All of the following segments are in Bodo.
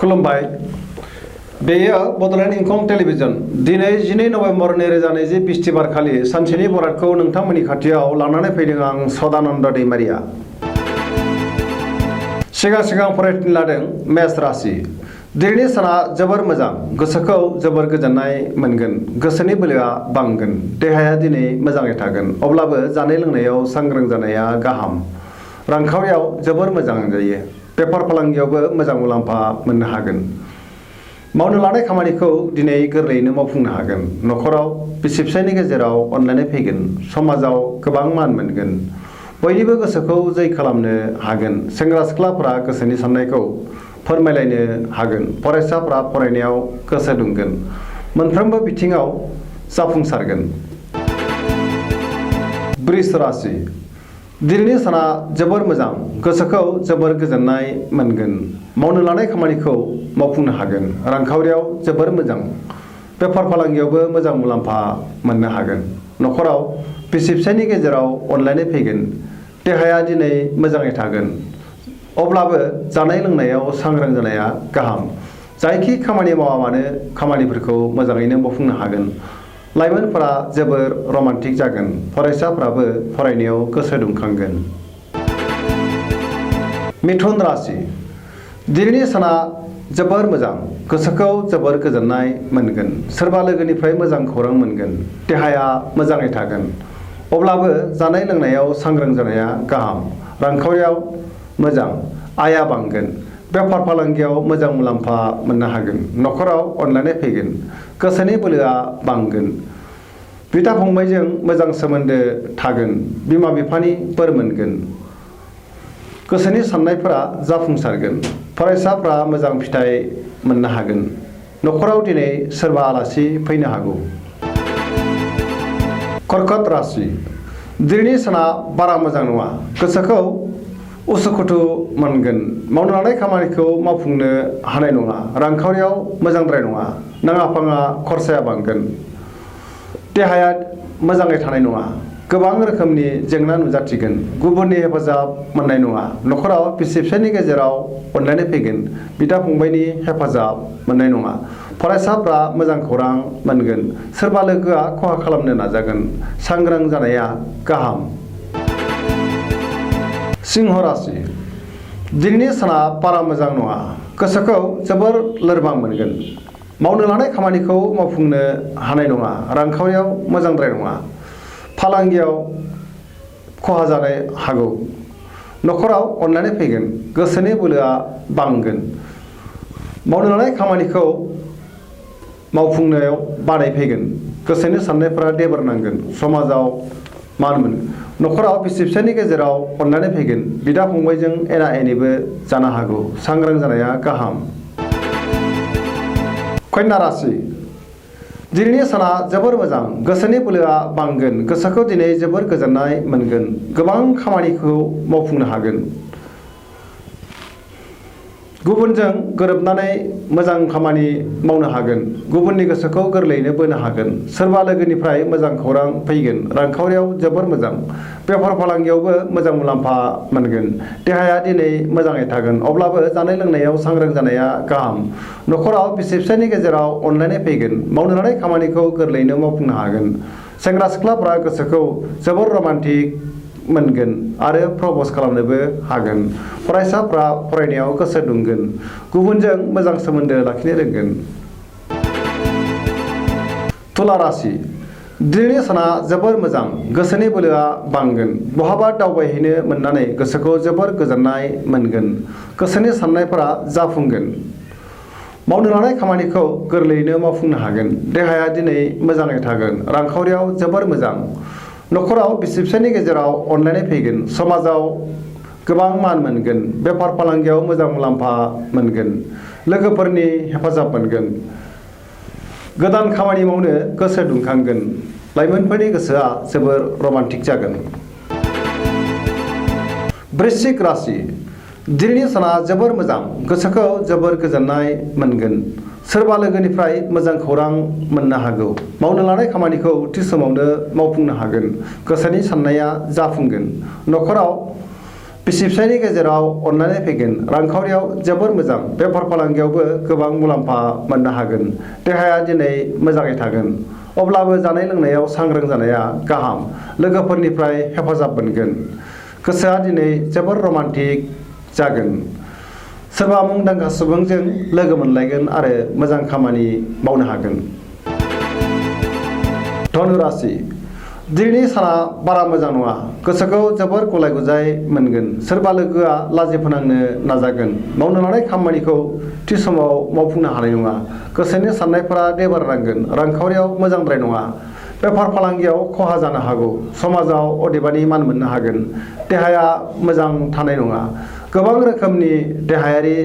खुलुमबाय बेयो बड'लेण्ड इंखं टेलिभिजन दिनै 12 नभेम्बर 2020 बिस्तिबार खालि सानसेनि बरादखौ नोंथांमोननि खाथियाव लानानै फैदों आं सदानन्द दैमारिया। सिगां फरायथिं लादों मेष राशि। दिनैनि साना जोबोर मोजां, गोसोखौ जोबोर गोजोननाय मोनगोन, गोसोनि बोलोआ बांगोन, देहाया दिनै मोजाङै थागोन। अब्लाबो जानाय लोंनायाव सांग्रां जानाया गाहाम। रांखावरियाव जोबोर मोजां जायो, बेफार फालांगियावबो मोजां मुलाम्फा मोननो हागोन। मावनो लानाय खामानिखौ दिनै गोरलैयैनो मावफुंनो हागोन। न'खराव बिसि फिसायनि गेजेराव अनलायनाय फैगोन, समाजाव गोबां मान मोनगोन, बयनिबो गोसोखौ जै खालामनो हागोन। सेंग्रा सिख्लाफोरा गोसोनि साननायखौ फोरमायलायनो हागोन, फरायसाफोरा फरायनायाव गोसो दुंगोन, मोनफ्रोमबो बिथिङाव जाफुंसारगोन। वृष राशि। दिनैनि साना जोबोर मोजां, गोसोखौ जोबोर गोजोननाय मोनगोन, मावनो लानाय खामानिखौ मावफुंनो हागोन। रांखावरियाव जोबोर मोजां, बेफार फालांगियावबो मोजां मुलाम्फा मोननो हागोन। न'खराव बिसि फिसायनि गेजेराव अनलायनाय फैगोन, देहाया दिनै मोजाङै थागोन। अब्लाबो जानाय लोंनायाव सांग्रां जानाया गाहाम। जायखि खामानि मावा मानो खामानिफोरखौ मोजाङैनो मावफुंनो हागोन। लाइमोनफोरा जोबोर रमान्टिक जागोन, फरायसाफ्राबो फरायनायाव गोसो दुंखांगोन। मिथुन राशि। दिनैनि साना जोबोर मोजां, गोसोखौ जोबोर गोजोननाय मोनगोन, सोरबा लोगोनिफ्राय मोजां खौरां मोनगोन, देहाया मोजाङै थागोन। अब्लाबो जानाय लोंनायाव सांग्रां जानाया गाहाम। रांखावरियाव मोजां, आया बांगोन, बेफार फालांगियाव मोजां मुलाम्फा मोननो हागोन। न'खराव अनलायनाय फैगोन, गोसोनि बोलोआ बांगोन, बिदा फंबायजों मोजां सोमोन्दो थागोन, बिमा बिफानि बोर मोनगोन, गोसोनि साननायफोरा जाफुंसारगोन। फरायसाफ्रा मोजां फिथाइ मोननो हागोन। न'खराव दिनै सोरबा आलासि फैनो हागौ। कर्कट राशि। दिनैनि साना बारा मोजां नङा, गोसोखौ उसुखुथु मोनगोन, मावनो लानाय खामानिखौ मावफुंनो हानाय नङा। रांखावरियाव मोजांद्राय नङा, नाङा फाङा खरसाया बांगोन, देहाया मोजाङै थानाय नङा, गोबां रोखोमनि जेंना नुजाथिगोन, गुबुननि हेफाजाब मोननाय नङा। न'खराव बिसि फिसायनि गेजेराव अनलायनाय फैगोन, बिदा फंबायनि हेफाजाब मोननाय नङा। फरायसाफ्रा मोजां खौरां मोनगोन, सोरबा लोगोआ खहा खालामनो नाजागोन, सांग्रां जानाया गाहाम। सिंह राशि। दिनैनि साना बारा मोजां नङा, गोसोखौ जोबोर लोरबां मोनगोन, मावनो लानाय खामानिखौ मावफुंनो हानाय नङा। रांखावरियाव मोजांद्राय नङा, फालांगियाव खहा जानो हागौ। न'खराव अनलायनाय फैगोन, गोसोनि बोलोआ बांगोन, मावनो लानाय खामानिखौ मावफुंनायाव बानाय फैगोन, गोसोनि साननायफोरा देबोरनांगोन, समाजाव मान मोनगोन। न'खराव बिसि फिसायनि गेजेराव अनलायनाय फैगोन, बिदा फंबायजों एना एनिबो जानो हागौ, सांग्रां जानाया गाहाम। कन्या राशि। दिनैनि साना जोबोर मोजां, गोसोनि बोलोआ बांगोन, गोसोखौ दिनै जोबोर गोजोननाय मोनगोन, गोबां खामानिखौ मावफुंनो हागोन। गुबुनजों गोरोबनानै मोजां खामानि मावनो हागोन, गुबुननि गोसोखौ गोरलैयैनो बोनो हागोन। सोरबा लोगोनिफ्राय मोजां खौरां फैगोन, रांखावरियाव जोबोर मोजां, बेफार फालांगियावबो मोजां मुलाम्फा मोनगोन, देहाया दिनै मोजाङै थागोन। अब्लाबो जानाय लोंनायाव सांग्रां जानाया गाहाम। न'खराव बिसि फिसायनि गेजेराव अनलायनाय फैगोन, मावनो लानाय खामानिखौ गोरलैयैनो मावफुंनो हागोन। सेंग्रा सिख्लाफ्रा गोसोखौ जोबोर रमान्टिक मोनगोन आरो प्रप'ज खालामनोबो हागोन। फरायसाफ्रा फरायनायाव गोसो दुंगोन, गुबुनजों मोजां सोमोन्दो लाखिनो रोंगोन। तुला राशि। दिनैनि साना जोबोर मोजां, गोसोनि बोलोआ बांगोन, बहाबा दावबायहैनो मोननानै गोसोखौ जोबोर गोजोननाय मोनगोन, गोसोनि साननायफोरा जाफुंगोन, मावनो लानाय खामानिखौ गोरलैयैनो मावफुंनो हागोन। देहाया दिनै मोजाङै थागोन, रांखावरियाव जोबोर मोजां, न'खराव बिसि फिसायनि गेजेराव अनलायनाय फैगोन, समाजाव गोबां मान मोनगोन, बेफार फालांगियाव मोजां मुलाम्फा मोनगोन, लोगोफोरनि हेफाजाब मोनगोन, गोदान खामानि मावनो गोसो दुंखांगोन, लाइमोनफोरनि गोसोआ जोबोर रमान्टिक जागोन। वृश्चिक राशि। दिनैनि साना जोबोर मोजां, गोसोखौ जोबोर गोजोननाय मोनगोन, सोरबा लोगोनिफ्राय मोजां खौरां मोननो हागौ, मावनो लानाय खामानिखौ थि समावनो मावफुंनो हागोन, गोसोनि साननाया जाफुंगोन। न'खराव बिसि फिसायनि गेजेराव अनलायनाय फैगोन। रांखावरियाव जोबोर मोजां। बेफार फालांगियावबो गोबां मुलाम्फा मोननो हागोन। देहाया दिनै मोजाङै थागोन। अब्लाबो जानाय लोंनायाव सांग्रां जानाया गाहाम। लोगोफोरनिफ्राय हेफाजाब मोनगोन। गोसोआ दिनै जोबोर रमान्टिक जागोन। सोरबा मुंदांखा सुबुंजों लोगो मोनलायगोन आरो मोजां खामानि मावनो हागोन। धनु राशि दिनैनि साना बारा मोजां नङा। गोसोखौ जोबोर गुलाय गुजाय मोनगोन। सोरबा लोगोआ लाजि फोनांनो नाजागोन। मावनो लानाय खामानिखौ थि समाव मावफुंनो हानाय नङा। गोसोनि साननायफोरा देबारनांगोन। रांखावरियाव मोजांद्राय नङा। बेफार फालांगियाव खहा जानो हागौ। समाजाव अदेबानि मान मोननो हागोन। देहाया मोजां थानाय नङा। गोबां रोखोमनि देहायारि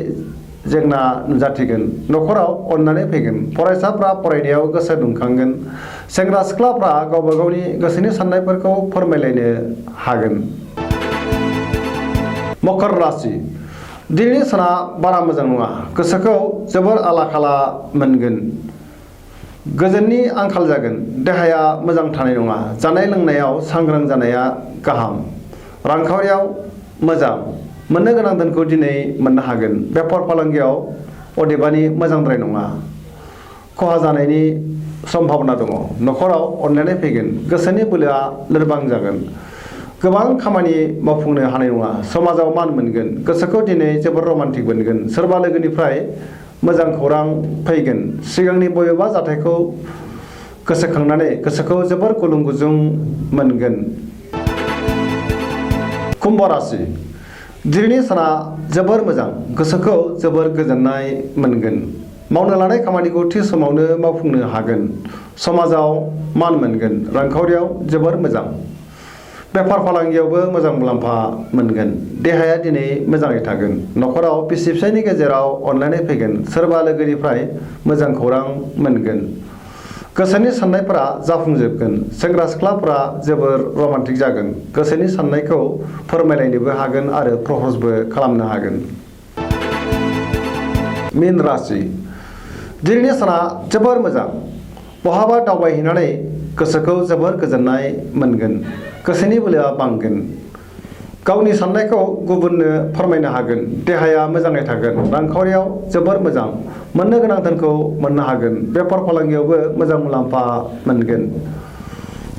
जेंना नुजाथिगोन। न'खराव अननानै फैगोन। फरायसाफ्रा फरायनायाव गोसो दुंखांगोन। सेंग्रा सिख्लाफ्रा गावबा गावनि गोसोनि साननायफोरखौ फोरमायलायनो हागोन। मकर राशि दिनैनि साना बारा मोजां नङा। गोसोखौ जोबोर आला खाला मोनगोन। गोजोननि आंखाल जागोन। देहाया मोजां थानाय नङा। जानाय लोंनायाव सांग्रां जानाया गाहाम। रांखावरियाव मोजां। मोननो गोनां धोनखौ दिनै मोननो हागोन। बेफार फालांगियाव अदेबानि मोजांद्राय नङा। खहा जानायनि सम्भावना दङ। न'खराव अनलायनाय फैगोन। गोसोनि बोलोआ लोरबां जागोन। गोबां खामानि मावफुंनो हानाय नङा। समाजाव मान मोनगोन। गोसोखौ दिनै जोबोर रमान्टिक मोनगोन। सोरबा लोगोनिफ्राय मोजां खौरां फैगोन। सिगांनि बबेबा जाथायखौ गोसोखांनानै गोसोखौ जोबोर गुलुं गुजुं मोनगोन। कुम्भ राशि दिनैनि साना जोबोर मोजां। गोसोखौ जोबोर गोजोननाय मोनगोन। मावनो लानाय खामानिखौ थि समावनो मावफुंनो हागोन। समाजाव मान मोनगोन। रांखावरियाव जोबोर मोजां। बेफार फालांगियावबो मोजां मुलाम्फा मोनगोन। देहाया दिनै मोजाङै थागोन। न'खराव बिसि फिसायनि गेजेराव अनलायनाय फैगोन। सोरबा लोगोनिफ्राय मोजां खौरां मोनगोन। गोसोनि साननायफोरा जाफुंजोबगोन। सेंग्रा सिख्लाफोरा जोबोर रमान्टिक जागोन। गोसोनि साननायखौ फोरमायलायनोबो हागोन आरो प्रप'जबो खालामनो हागोन। मीन राशि दिनैनि साना जोबोर मोजां। बहाबा दावबायहैनानै गोसोखौ जोबोर गोजोननाय मोनगोन। गोसोनि बोलोआ बांगोन। गावनि साननायखौ गुबुननो फोरमायनो हागोन। देहाया मोजाङै थागोन। रांखावरियाव जोबोर मोजां। मोननो गोनां धोनखौ मोननो हागोन। बेफार फालांगियावबो मोजां मुलाम्फा मोनगोन।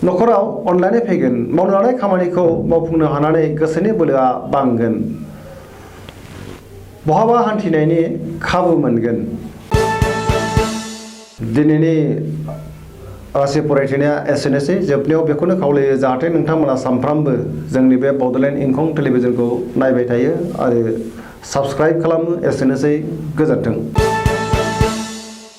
न'खराव अनलायनाय फैगोन। मावनो लानाय खामानिखौ मावफुंनो हानानै गोसोनि बोलोआ बांगोन। बहाबा हान्थिनायनि खाबु मोनगोन। दिनैनि राशि फरायथिनाया एसेनोसै। जोबनायाव बेखौनो खावलायो जाहाथे नोंथांमोना सानफ्रामबो जोंनि बे बड'लेण्ड इंखं टेलिभिजनखौ नायबाय थायो आरो साबस्क्राइब खालामो। एसेनोसै। गोजोन्थों।